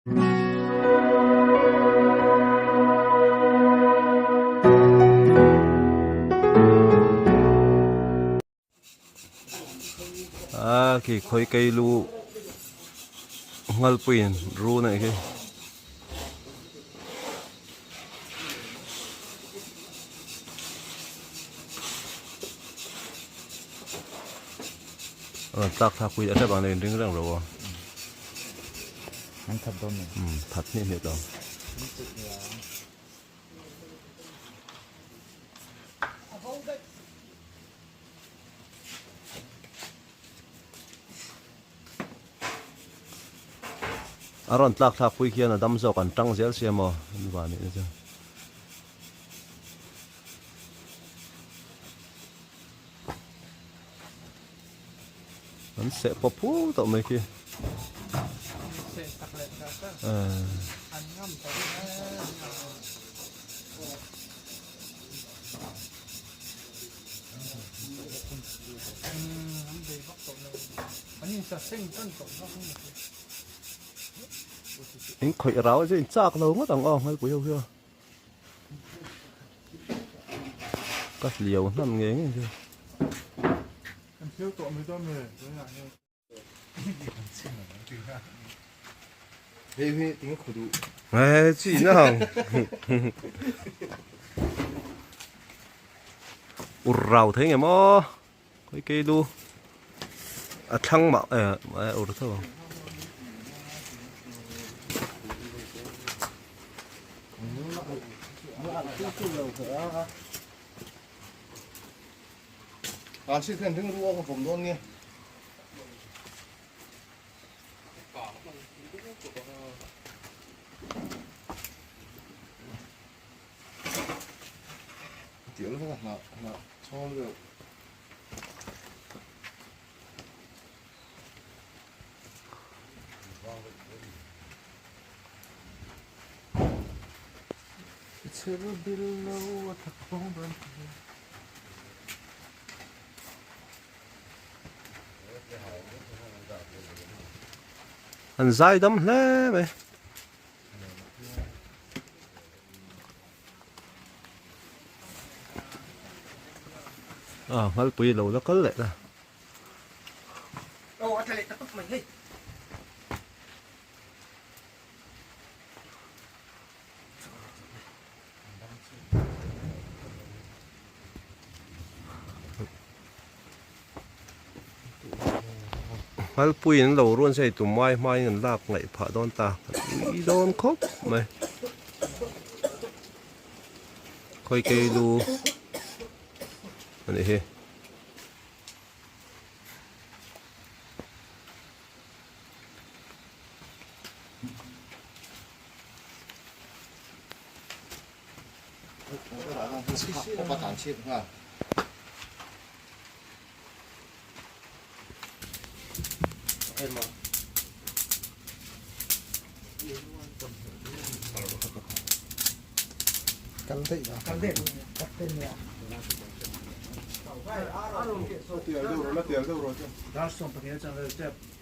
A khi khawi kei lu ngalpuiin run a nih khi. A rawn tlak thlak pui a hrep ang nen ring reng lo aw. An that dawn ni. Um that hnih hnih tawh. A rawn tlak thlak pui khian a dam zawk an tang zel sia maw an van nih na chu. An seh pawp phu tawh mai khi. In khawih rau chu in chak lo ngawt ang aw Nghalpui ho hian. Ka hliau hnan ngei ngei chu. Ê, chị nó hồng. Ur rau thấy nghe mò. Cái cây lu. À thăng mà ê ur thôi. An hriat hian ring ruang a vawm dawn nge. Tiang vek a hnah hnah chhawng deuh. An zai dam hle mai. A Nghalpui lo la kal leh ta. Nghalpui an lo ruan sei tum mai hmain an lak ngaih phah dawn ta ui dawn khawp mai khawi kei lu a nih hi.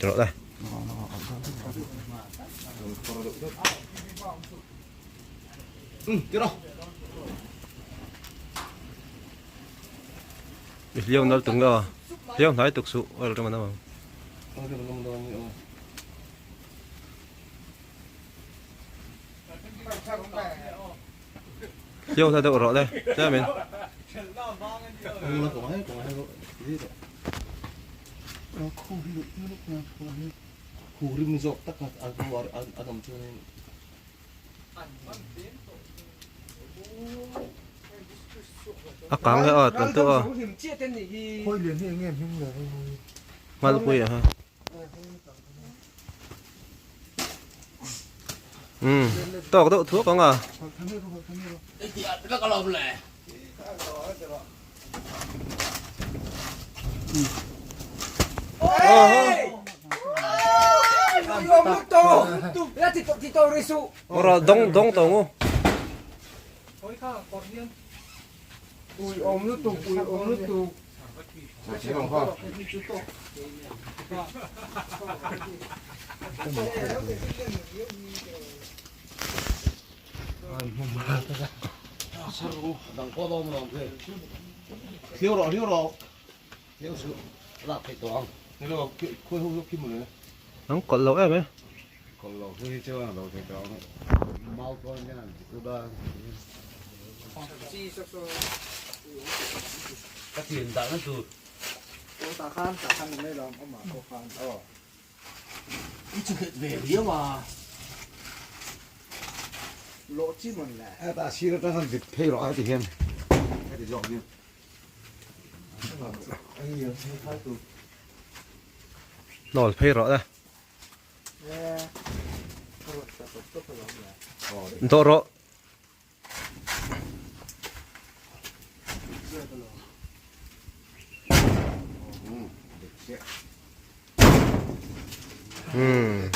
Rawh le. I hliau nal tung la, hliau hnai tuk suh oil rem an awm ang. Hliau hla deuh rawh le, tlem in. A kang leh a tlan teuh a. Nghalpui a ha. Umm tawk deuh thuak ang a. Ora dong dong tawh ngu. An kawlh lo em e. Hnawl phei rawh le. Dawh rawh. Hmm.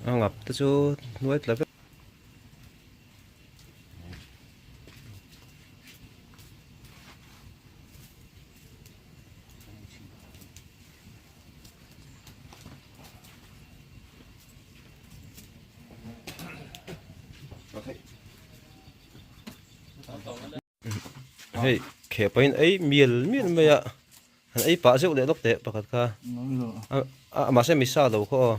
A ngap te chu hnuai tla vek. Hei kheh pahin ei mial mial mai a han ei pah zeuh leh lawk teh pakhat kha a mahse mi sa lo khaw aw.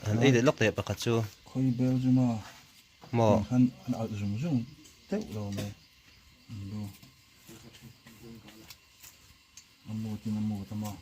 Han ei leh lawk teh pakhat chu. Khawi Belgium a Maw. Khan an alh zung zung deuh lo mai an lu. A mut in a mut a maw.